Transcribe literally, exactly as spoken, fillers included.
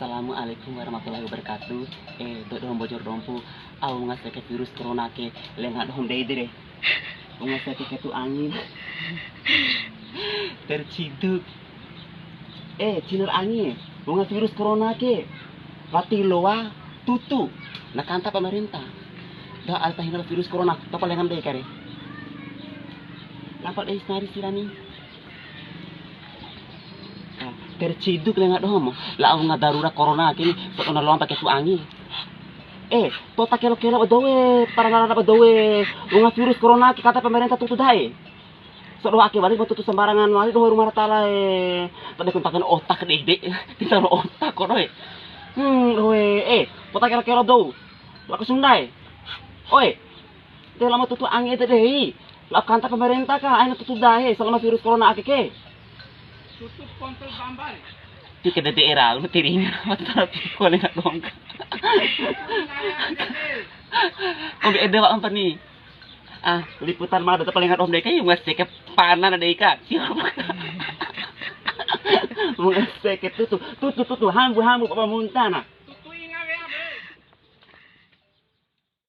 Assalamualaikum warahmatullahi wabarakatuh. Eh, dou doho Mbojo ro Dompu, au wunga seke virus corona ke, lenga dohom dei de re. Wunga seke ketu angi. Terciduk. Eh, cinar angi. Wunga virus corona ke. Wati loa tutu. Na kanta pamarenta. Da alta hina virus corona, topa lengam dei kare. Lampa dei sanari sirani. Terciduk lenga dohomu, lao wunga darurat corona ke ni, sodo na loa pake tu angi. Eh, tota kelo-kelo ba dou e, parana ba dou e, wunga virus corona ke kata pemerintah tutu dae. Sodo ake wali ba tutu sembarangan wali doho Ruma Ratala e. Tadi kun pakai otak dei de, kita otak kono e. Hmm, doho e, eh, tota kelo-kelo dou. Lao ke Sunda e. Oi, de lama tutu angi ede dei. Lao kanta pemerintah ka, aina tutu dae selama virus corona ake ke. Tutup kontrol bambar. Ti ke de era, unu tiringa mata ko lenga doho. Kombi ede wa ampa ni. Ah, liputan mada ta paling adom dei ka, wunga seke pana na dei ka. Wunga seke tutu, tutu, tutu, hambu, hambu, papa muntana.